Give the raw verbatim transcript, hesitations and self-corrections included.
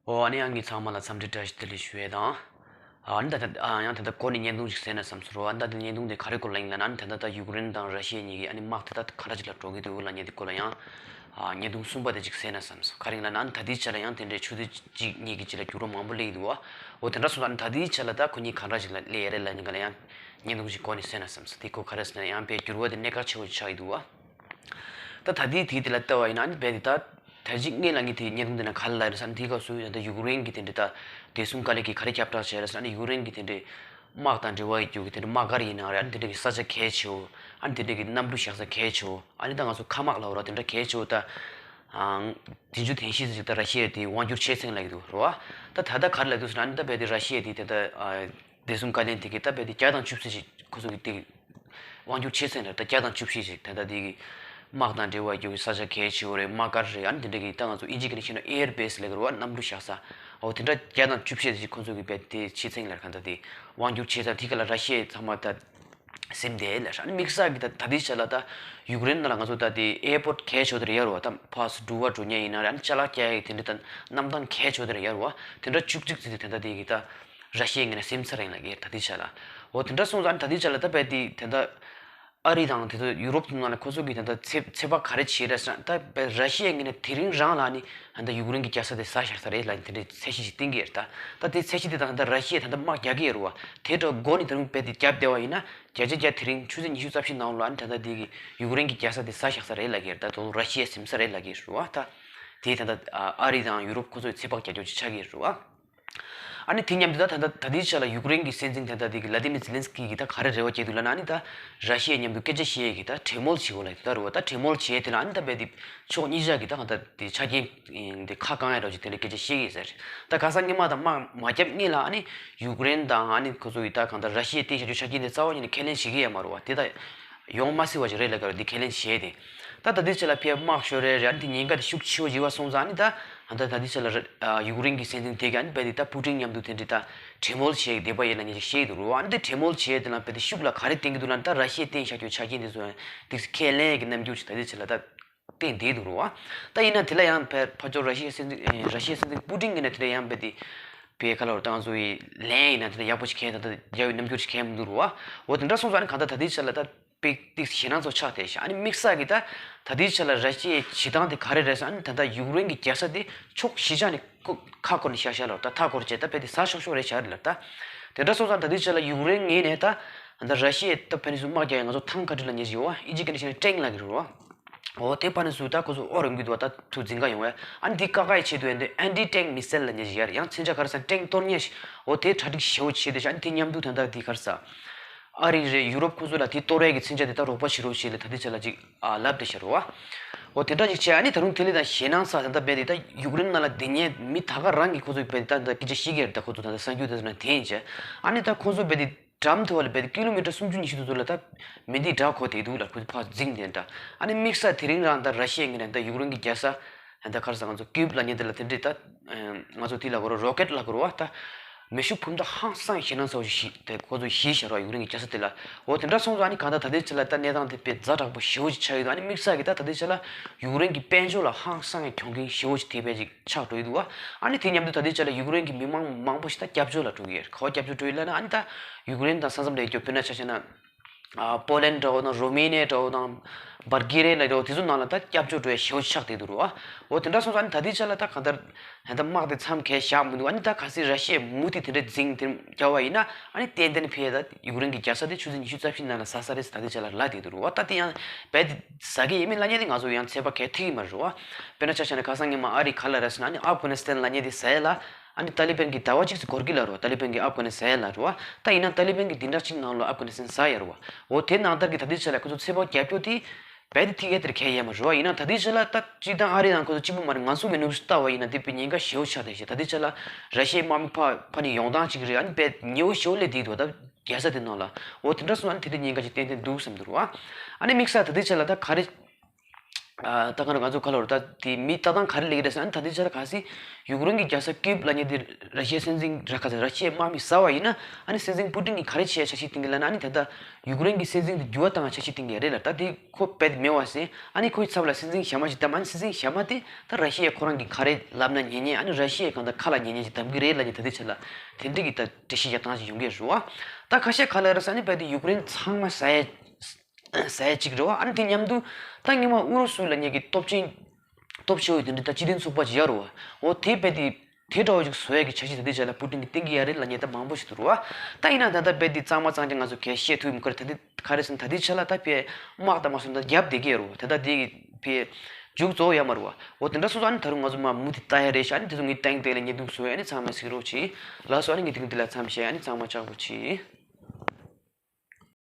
ཨོ་ཨ་ནི་ཡང་ངས་ཚང་མ་ལ་འཚམས་འདྲི་བཀྲ་ཤིས་བདེ་ལེགས་ཞུ་ཡས་དང་། ཨ་ནི་ད་ད་ཨ་ཡང་ད་ལྟ་འགོ་ནས་བརྙན་ཐུང་ཞིག་གསན་ན་བསམ་སོང་རོ། ཨ་ནི་ད་ལྟ་བརྙན་ཐུང་དེ་ག་རེ་སྐོར་ལ་ཡིན་ལབ་ན། ཨ་ནི་ད་ལྟ་ད་ཡུཀ་རེན་དང་ར་ཤི་ཡ་གཉིས་ཀྱི་ཨ་ནི་དམག་དེ་ད་ག་འདྲ་ཅིག་ལ་འགྲོ་གི་འདུག་ལབ་མཁན་དེ་སྐོར་ལ་ཡང་ཨ་བརྙན་ཐུང་གསུམ་པ་དེ་ཅིག་གསན་ན་བསམ་སོང་། ག་རེ་ཡིན་ལབ་ན། ཨ་ནི་ད་ལྟའི་ཆ་ལ་ཡང་དེ་འདྲའི་ཆུ་ཚོད་གཅིག་གཉིས་ཀྱི་རྗེས་ལ་འགྱུར་བ་མང་པོ་སླེབས་ཀྱི་འདུག་བ། འོ་དེ་འདྲ་སོང་ཙང་ཨ་ནི་ད་ལྟའི་ཆ་ལ་ད་ཁོ་གཉིས་ག་འདྲ་ཅིག་ལ་སླེབས་ཡ་རེད་ལབ་མཁན་ལ་ཡང་བརྙན་ཐུང་ཞིག་འགོ་ནས་གསན་ན་བསམ་སོང་། དེ་ཁོ་ག་རེ་ཟེར་ན་ཡང་དཔེ་འགྱུར་བ་དེ་གནད་འགག་ཆེ་བོ་ཆགས་ཀྱི་འདུག་བ། ད་ད་ལྟའི་དུས་དེ་ལ་ལྟ་བ་ཡིན་ན་ཨ་ནི་རྦད་དེ་ད་ད་ཅིག་སྔོན་ལ་ངས་དེ་བརྙན་ཐུང་དེ་ནང་ག་རེ་ལབ་ཡོད་ཟེར་ན། དེའི་སྐབས་སུ་ད་ལྟ་ཡུཀ་རེན་གྱི་དེ་འདྲའི་ད་བདེ་སྲུང་བཀའ་བློན་གྱིས་ག་རེ་ཁྱབ་བསྒྲགས་བྱས་རེད་ཟེར་ན། ཨ་ནི་ཡུཀ་རེན་གྱི་དེ་འདྲའི་དམག་དང་འབྲེལ་བ་ཡོད་རྒྱུ་གི་དེ་འདྲའི་དམག་སྒར་ཡིན་ན་རེད། ཨ་ནི་དེ་འདྲའི་གི་ས་ཆ་གལ་ཆེ་བོ། ཨ་ནི་དེ་འདྲའི་གི་གནམ་གྲུ་བཞག་ས་གལ་ཆེ་བོ། ཨ་ནི་ད་ང་ཚོ་མཁའ་དམག་ལབ་རོ། དེ་འདྲ་གལ་ཆེ་བོ་ད་ཨང་བདུན་ཅུ་དོན་བཞི་ཙམ་ཅིག་ད་ར་ཤི་ཡ་དེ་དབང་བསྒྱུར་བྱས་ཚར་ལབ་ཀྱི་འདུག་རེད་བ། ད་ད་ལྟ་ག་རེ་ལབ་འདུག་ཟེར་ན། ཨ་ནི་ད་རྦད་དེ་ར་ཤི་ཡ་དེ་ད་ལྟ་ཨ་བདེ་སྲུང་བཀའ་བློན་དེ་གིས་ད་རྦད་དེ་བརྒྱ་དང་བཅུ་བཞི་ཞིག་ཁོ་ཚོ་གིས་དེ་དབང་བསྒྱུར་བྱས་ཚར་ནས། ད་བརྒྱ་དང་བཅུ་བཞི་ཞིག་ད་ལྟ་དེ་གི་དམག་དང་འབྲེལ་བ་ཡོད་ས་ཆ་གལ་ཆེ་བོ་རེད། དམག་སྒར་རེད། ཨ་ནི་དེ་འདྲ་གི་ད་ང་ཚོ་དབྱིན་ཇི་གི་ནང་བཤད་ན་ཨེར་བེ་སི་ལབ་ཀྱི་རེད་བ། གནམ་གྲུ་བཞག་ས། འོ་དེ་འདྲ་བརྒྱ་དང་བཅུ་བཞི་ཞིག་ཁོ་ཚོ་གིས་རྦད་དེ་བྱས་ཚར་ལབ། གང་ལྟར་དེ་དབང་བསྒྱུར་བྱས་ཚར། དེ་ག་ལ་ར་ཤི་ཡ་ཚང་མ་ད་ཟིན་བསྡད་ལབ་ར། ཨ་ནི་དམིགས་བསལ་གྱི་ད་ད་ལྟའི་ཆ་ལ་ད་ཡུཀ་རེན་ནང་ལ་ང་ཚོ་ད་དེ་ཨེར་པོར་ཊི་གལ་ཆེ་བོ་དེ་རེད་ཡ་རེད་བ། ད་ཕར་ཚུར་འགྲུལ་བ་འགྲོ་མཁན་ཡིན་ན་རེད། ཨ་ནི་ཅ་ལག་བསྐྱལ་ཡག་དེ་འདྲ་ད་གནམ་ཐང་གལ་ཆེ་བོ་དེ་རེད་ཡ་རེད་བ། དེ་འདྲ་བཅུ་གཅིག་ཙམ་དེ་ད་ལྟ་དེ་གི་ད་ར་ཤི་ཡའི་ངོས་ནས་ཟིན་ཚར་ཡིན་ལབ་ཀྱི་ད་ལྟའི་ཆ་ལ། འོ་དེ་འདྲ་སོང་ཙང་ད་ལྟའི་ཆ་ལ་ད་རྦད་དེ་ད་ལྟ་ཨ་རི་དང་དེ་ཚོ་ཡུ་རོབ་ཚོ་ནང་ལ་ཁོ་ཚོ་གིས་ད་ལྟ་ཚོད་ཚོད་དཔག་ག་རེ་བྱས་རེད་ཟེར་ན། ད་རྦད་ར་ཤི་ཡའི་ངོས་ནས་དེ་རིང་རང་ལ་ནི་ད་ལྟ་ཡུཀ་རེན་གྱི་རྒྱལ་ས་དེ་ཟ་བཞག་ས་རེད་ལབ་ནས་དེ་འདྲའི་ཚད་གཞི་ཞིག་བཏིང་གི་ཡོད་རེད། ད་ད་དེ་ཚད་གཞི་དེ་དང་ད་ར་ཤི་ཡས་ད་ལྟ་དམག་རྒྱག་གི་ཡོད་རེད་བ། དེ་འདྲ་འགོ་ནས་ད་རུང་རྦད་དེ་བརྒྱབ་བསྡད་པ་ཡིན་ན། བརྒྱ་ཆ་བརྒྱ་དེ་རིང་ཆུ་ཚོད་ཉི་ཤུ་རྩ་བཞི་ནང་ལ་ཨ་ནི་ད་ལྟ་དེ་གི་ཡུཀ་རེན་གྱི་རྒྱལ་ས་དེ་ཟ་བཞག་ས་རེད་ལབ་ཀྱི་རེད། ད་དོ་ར་ཤི་ཡས་ཟིན་ས་རེད་ལབ་ཀྱི་རེད་བ། ད་དེ་ད་ལྟ་ཨ་རི་དང་ཡུ་རོབ་ཁོ་ཚོས་ཚོད་དཔག་རྒྱག་རྒྱུ་ཅིག་ཆགས་ཀྱི་རེད་བ། ཨ་ནི་དེ་མཉམ་དུ་ད་ད་ལྟ་ད་ལྟའི་ཆ་ལ་ཡུཀ་རེན་གྱི་སྲིད་འཛིན་ད་ལྟ་དེ་གི་བླ་ཏི་མི་ཛེ་ལན་སི་ཀི་གིས་ད་ག་རེ་རེ་བ་བསྐྱེད་འདུག་ལབ་ན། ཨ་ནི་ད་ར་ཤི་ཡའི་མཉམ་དུ་སྐད་ཆ་བཤད་ཡས་ཀྱི་ད་གྲོས་མོལ་བྱེད་དགོས་ལབ་ཀྱི་འདུག་རེད་བ། ད་གྲོས་མོལ་བྱེད་དེ་ལ་ཨ་ནི་ད་རྦད་དེ་ཕྱོགས་གཉིས་ཆ་གི་ད་ད་དེ་ཆ་རྐྱེན་དེ་ཁ་བསྐང་ཡ་འདྲ་ཅིག་དེ་འདྲ་སྐད་ཆ་བཤད་ཀྱི་ཡོད་ས་རེད། ད་ཁ་སང་ཉི་མ་ད་དམག་མ་བརྒྱབ་སྔོན་ལ་ཨ་ནི་ཡུཀ་རེན་དང་ཨ་ནི་ཁོ་ཚོ་གི་ད་གང་ལྟར་ར་ཤི་ཡས་བརྟེན་བཞག་རྒྱུ་ཆ་རྐྱེན་དེ་རྩ་བ་ཉིད་ནས་ཁས་ལེན་བྱེད་ཀྱི་ཡོད་མ་རེད་བ། དེ་ད་ཡོང་མ་སྲིད་པ་ཞིག་རེད་ལབ་ཀྱི་རེད། འདི་ཁས་ལེན་བྱས་ཏེ། ད་ད་ལྟའི་ཆ་ལ་ཕར་དམག་ཤོར་རེད་རེད། ཨ་ནི་དེ་ཉེན་ཁ་དེ་ཤུགས་ཆེ་བོ་ཡོད་པ་སོང་ཙང་ཨ་ནི་ད་ད་ལྟ་ད་ལྟའི་ཆ་ལ་ར་ཨ་ཡུཀ་རེན་གྱི་སྲིད་འཛིན་དེ་གིས་ཨ་ནི་རྦད་དེ་ད་པུ་ཏིན་མཉམ་དུ་དེ་འདྲའི་ད་གྲོས་མོལ་བྱེད་བསྡད་པ་ཡིན་ལབ་མཁན་ཞིག་བཤད་ཀྱི་འདུག་རེད་བ། ཨ་ནི་དེ་གྲོས་མོལ་བྱས་དེ་ལ་རྦད་དེ་ཤུགས་ལ་ག་རེ་བསྟན་གྱི་འདུག་ལབ་ན། ད་ར་ཤི་ཡས་བརྟེན་བཞག་རྒྱུ་ཆ་རྐྱེན་དེ་ཚོ་ཡང་ཏོག་ཙམ་ཁས་ལེན་གྱི་རྣམ་འགྱུར་ཞིག་ད་ལྟའི་ཆ་ལ་ད་བསྟན་བསྡད་འདུག་རེད་བ། ད་ཡིན་ན་དེ་ལ་ཡང་ཕར་ཕར་ཕྱོགས་ར་ཤི་ཡའི་སྲིད་འཛིན་ཨེ་ར་ཤི་ཡའི་སྲིད་འཛིན་པུ་ཏིན་གྱིས་ནི་དེ་ལ་ཡང་རྦད་དེ་པའི་ཁ་ལོར་ཏང་སུའི་ལན་ཡིན་ན་དེ་ལ་ཡག་པོ་ཞིག་མཁན་ད་ལྟ་རྒྱ་བའི་རྣམ་འགྱུར་ཞིག་མཁན་མི་འདུག་རུ་བ། འོ་དེ་འདྲ་སོང་ཙང་ནི་གང་ལྟར་ད་ལྟའི་ཆ་ལ་ད་པིག་ཏིག་ཞེད་སྣང་ཚོ་ཆགས་བསྡད་ཤག་ཨ་ནི་དམིགས་བསལ་གྱི་ད་ད་ལྟའི་ཆ་ལ་ར་ཤི་ཡའི་བྱེད་སྟངས་དེ་ག་རེ་རེད་ཟེར། ཨ་ནི་ད་ལྟ་ཡུཀ་རེན་གྱི་རྒྱལ་ས་དེ་ཕྱོགས་བཞི་ཆ་ནས་ཁོ་ཁ་བསྐོར་ནས་བཞག་བཞག་ལ་ད་མཐའ་བསྐོར་བྱས་ད་རྦད་དེ་ཟ་ཤོག་ཤོག་རེད་བཞག་རེད་ལ། ད་དེ་འདྲ་སོང་ཙང་ད་ལྟའི་ཆ་ལ་ཡུཀ་རེན་ངོས་ནས་ད་ད་ལྟ་ར་ཤི་ཡའི་ད་ཕན་ཚུན་དམག་རྒྱག་ཡ་ང་ཚོ་ཐང་ག་འདྲ་ལབ་མཁན་ཞིག་ཡོད་བ། ཨི་ཇི་སྐད་ནས་བཤད་ན་ཊེང་ལབ་ཀྱི་རེད་བ། འོ་དེ་ཕར་ནས་ཚུར་ད་ཁོ་ཚོ་ཨོ་རིམ་གྱི་འདུག་བ། ད་ཚུར་འཛིང་ག་ཡོང་བས། ཨ་ནི་འདི་བཀག་ཡ་ཆེད་དུ་ཡིན་དུས་ཨན་ཊི་ཊེང་མི་སེལ་ལབ་མཁན་ཞིག་ཡར་ཡང་མཚོན་ཆ་ག་རེ་ཟེར་ན་ཊེང་གཏོར་མཁན་ཞིག་འོ་དེ་གྲ་སྒྲིག་ཞེ་པོ་བྱས་བསྡད་ཤག་ཨ་ནི་དེ་མཉམ་དུ་ད་ལྟ་འདི་ག་རེ་ཟེར། ཨ་རི་རེད་ཡུ་རོབ་ཁོ་ཚོ་ལ་དེ་གཏོར་ཡ་གི་མཚོན་ཆ་དེ་ད་རོགས་པ་བྱེད་རོགས་བྱེད་ལབ་ད་ལྟའི་ཆ་ལ་ཅིག་ཨ་ལབ་བསྡད་ཤག་རུ་བ། འོ་དེ་འདྲ་ཅིག་བྱས། ཨ་ནི་ད་རུང་དེ་ལས་ད་ཞེད་སྣང་ཚ་ད་ལྟ་རྦད་དེ་ད་ཡུཀ་རེན་ནང་ལ་སྡོད་མཁན་མི་ད་ག་རང་གི་ཁོ་ཚོ་རྦད་དེ་ད་ད་སྐད་ཆ་བཤད་ཀྱི་རེད། ད་ཁོ་ཚོ་ད་ལྟ་གསར་འགྱུར་དེ་ཚོ་ནང་དེ་ཡིན་བྱས། ཨ་ནི་ད་ཁོ་ཚོ་རྦད་དེ་འགྲམ་དུ་བ་ལ་རྦད་དེ་ཀི་ལོ་མི་ཊར་སུམ་ཅུ་ཉི་ཤུ་དེ་ཚོ་ལ་ད་མེ་འདི་འདྲ་གོ་དེ་འདུག་ལ་ཁོ་ཚོ་ཕར་འཛིང་དེ་འདྲ། ཨ་ནི་དམིགས་བསལ་དེ་རིང་རང་ད་ར་ཤི་ཡའི་ངོས་ནས་ད་ཡུཀ་རེན་གྱི་རྒྱལ་ས་ད་ག་རེ་ཟེར་ང་ཚོ་ཀིབ་ལབ་མཁན་དེ་ལ་དེ་འདྲའི་ད་ང་ཚོ་དེ་ལ་གོ་རོ་རོ་ཀེཊ་ལ་གོ་རོ་བ། ད་མེ་ཤུགས་འཕུར་མདའ་ཧང་སང་ཞེད་སྣང་ཚ་བོ་ཞིག་དེ་ཁོ་ཚོ་ཞིག་ཤར་བ་ཡུཀ་རེན་གྱི་རྒྱལ་ས་དེ་ལ། འོ་དེ་འདྲ་སོང་ཙང་ཨ་ནི་གང་ལྟར་ད་ལྟའི་ཆ་ལ་ད་གནས་སྟངས་དེ་དཔེ་ཛ་དྲག་པོ་ཞེ་པོ་ཅིག་ཆགས་ཡོད་འདུག་ཨ་ནི་དམིགས་བསལ་གྱི་ད་ད་ལྟའི་ཆ་ལ་ཡུཀ་རེན་གྱི་དཔལ་འབྱོར་ལ་ཧང་སང་གི་གྱོང་གུན་ཞེ་པོ་ཅིག་ཐེབས་པ་ཅིག་ཆགས་འགྲོ་ཡི་འདུག་བ། ཨ་ནི་དེ་མཉམ་དུ་ད་ལྟའི་ཆ་ལ་ཡུཀ་རེན་གྱི་མི་མང་མང་པོ་ཞིག་ད་སྐྱབས་བཅོལ་ལ་འགྲོ་གི་ཡོད། ག་བ་སྐྱབས་བཅོལ་འགྲོ་ཡི་ལབ་ན་ཨ་ནི་ད་ཡུཀ་རེན་དང་ས་མཚམས་ལ་ཡོད་རྒྱུ་དཔེར་ན་ཆ་བཞག་ན་ཨ་པོ་ལན་འདྲ་བོ་དང་རོ་མེ་ནི་ཡ་འདྲ་བོ་དང་བལ་གེ་རི་ཡ་ལ་འདྲ་བོ་དེ་ཚོ་ནང་ལ་ད་སྐྱབས་བཅོལ་འགྲོ་ཡ་ཞེ་པོ་ཆགས་བསྡད་འདུག་རུ་བ། འོ་དེ་འདྲ་སོང་ཙང་ཨ་ནི་ད་ལྟའི་ཆ་ལ་ད་གང་ལྟར་ད་དམག་དེ་མཚམས་བཀལ་བཞག་མི་འདུག་ཨ་ནི་ད་གལ་སྲིད་ར་ཤི་ཡས་མུ་མཐུད་དེ་འདྲ་འཛིང་དེ་རྒྱག་པ་ཡིན་ན་ཨ་ནི་ཏན་ཏན་ཕེ་ད་ཡུཀ་རེན་གྱི་རྒྱལ་ས་དེ་ཆུ་ཚོད་ཉི་ཤུ་རྩ་བཞི་ནང་ལ་ཟ་ས་རེད་ཟེར་ད་ལྟའི་ཆ་ལ་ལབ་བསྡད་འདུག་རུ་བ། ད་དེ་ཡང་རྦད་དེ་ཟ་གི་ཡིན་མིན་ལབ་མཁན་དེ་ང་ཚོ་ཡང་ཚོད་དཔག་གལ་ཐེབས་ཀྱི་མ་རེད་རུ་བ། དཔེར་ན་ཆ་བཞག་ན་ཁ་སང་ཉི་མ་ཨ་རི་ག་ལ་ར་ཟེར་ན་ཨ་ནི་ཨབ་གྷ་ནི་སི་ཐན་ལབ་མཁན་དེ་ཟ་ཡ་ལ། ཨ་ནི་ཏཱ་ལི་བན་གྱིས་ཟླ་བ་གཅིག་ཙམ་འགོར་གི་ལབ་རེད་བ། ཏཱ་ལི་བན་གྱིས་ཨབ་གྷ་ནི་སི་ཐན་ལ་རེད་བ། ད་ཡིན་ན་ཏཱ་ལི་བན་གྱིས་འདི་འདྲ་ཅིག་ནང་ལ་ཨབ་གྷ་ནི་སི་ཐན་ཟ་ཡ་རེད་བ། འོ་དེ་ནང་ལྟར་གྱི་ད་ལྟའི་ཆ་ལ་ཁོ་ཚོ་ཚོད་དཔག་རྒྱབ་སྐྱོར་དེ་རྦད་དེ་ཐིག་གེ་དེར་ཁེལ་ཡ་མ་རེད་བ། ཡིན་ན་ད་ལྟའི་ཆ་ལ་ད་སྤྱིར་བཏང་ཨ་རི་དང་ཁོ་ཚོ་གཅིག་པུ་མ་རེད། ང་ཚོ་མི་ནུབ་ལྟ་བ་ཡིན་ན་དེ་དཔེ་ཉེན་ཁ་ཞེ་པོ་ཆགས་བསྡད་ཤག་ད་ལྟའི་ཆ་ལ་ར་ཤི་ཡའི་དམག་མི་ཕ་ཕ་ནས་ཡོང་སྟངས་ཅིག་རེད། ཨ་ནི་དཔེ་ཉེ་བོ་ཞེ་པོ་སླེབས་བསྡད་འདུག་ད་རྒྱལ་ས་དེ་ནང་ལ། འོ་དེ་འདྲ་སོང་ན་ཨ་ནི་དེ་འདྲའི་ཉེན་ཁ་ཅིག་ཏན་ཏན་འདུག་བསམ་འདུག་རེད་བ། ཨ་ནི་དམིགས་བསལ་ད་ལྟའི་ཆ་ལ་ད་ག་རེ། ད་ག་ང་ཚོ་ག་ལ་རུ་ད་དེ་མི་ལྟ་སྟངས་ག་རེ་ལེགས་རེད་ཟེར་ན་ད་ལྟའི་ཆར་གལ་སྲིད་ཡུཀ་རེན་གྱི་རྒྱལ་ས་ཀིབ་ལབ་མཁན་དེ་ར་ཤི་ཡའི་སྲིད་འཛིན་ར་ཁ་ས་ར་ཤི་ཡའི་དམག་མི་ཟ་བ་ཡིན་ན་ཨ་ནི་སྲིད་འཛིན་པུ་ཏིན་གྱིས་ག་རེ་བྱེད་ཡ་འཆར་གཞི་བཏིང་གི་ལབ་ན་ཨ་ནི་ད་ལྟ་ཡུཀ་རེན་གྱི་སྲིད་འཛིན་དེ་འགྱུར་བ་བཏང་ཡ་འཆར་གཞི་བཏིང་གི་རེད་ལ། ད་དེ་ཁོ་རྦད་དེ་མེད་པ་ཟེར། ཨ་ནི་ཁོའི་ཚབ་ལ་སྲིད་འཛིན་གཞན་མ་ཞིག་བདམས། ཨ་ནི་སྲིད་འཛིན་གཞན་མ་དེ་ད་ར་ཤི་ཡས་ཁོ་རང་གིས་ག་རེ་ལབ་ན་ཉན་ཉན། ཨ་ནི་ར་ཤི་ཡས་གང་ལྟར་ཁ་ལ་ཉན་ཉན་ཞིག་བདམས་ཀྱི་རེད་ལབ་མཁན་ད་ལྟའི་ཆར་ལ་དེ་འདྲ་གི་ད་འགྲེལ་བཤད་རྒྱག་སྟངས་ཤིག་ཡོང་གི་རེད་བ། ད་ཁ་ཤས་ག་ལ་རེད་ཟེར་ན་རྦད་དེ་ཡུཀ་རེན་ཚང་མ་ཟ་ཡས་ཟ་ཡ་གཅིག་རེད་བ། ཨ་ནི་དེ་མཉམ་དུ་ད་སྔོན་མ་ཨུ་རུ་སུ་ལབ་མཁན་གྱི་སྟོབས་ཆེན་སྟོབས་ཆེ་བའི་དེ་འདྲ་ད་སྤྱི་མཐུན་ཚོགས་པ་ཅིག་ཡོད་རེད་བ། འོ་དེ་རྦད་དེ་དེ་འདྲ་བོ་ཅིག་བཟོ་ཡ་གི་འཆར་གཞི་ད་ལྟའི་ཆ་ལ་པུ་ཏིན་གྱིས་བཏིང་གི་ཡོད་རེད་ལབ་མཁན་ད་མང་པོ་ཞིག་འདུག་རེད་བ། ད་ཡིན་ན་ད་ལྟ་རྦད་དེ་གཙང་མ་གཙང་རྐྱང་ང་ཚོ་གས་བཤད་ཐུབ་ཡོད་མ་རེད། ད་ལྟ་ག་རེ་ཟེར་ན་ད་ལྟའི་ཆ་ལ་ད་ཕར་དམག་དང་དམག་སོང་ད་རྒྱབ་བསྡད་ཀྱི་ཡོད་རེད་བ། ད་ལྟ་དེ་གི་ཕར་མཇུག་རྫོགས་ཡོད་མ་རེད་བ། འོ་དེ་འདྲ་སོང་ཙང་ཨ་ནི་ད་རུང་ང་ཚོ་མར་མུ་མཐུད་ལྟ་ཡ་རེད་ཤག་ཨ་ནི་དེ་ཚོ་ངས་ཏན་ཏན་ལ་བརྙན་ཐུང་བཟོ་ཡ། ཨ་ནི་ཚང་མས་གཟིགས་རོགས་གྱིས། ལགས་སོ། ཨ་ནི་ངས་དེ་རིང་འདི་ལ་མཚམས་བཞག་ཨ་ནི་ཚང་མ་ལྕགས་པོ་གྱིས།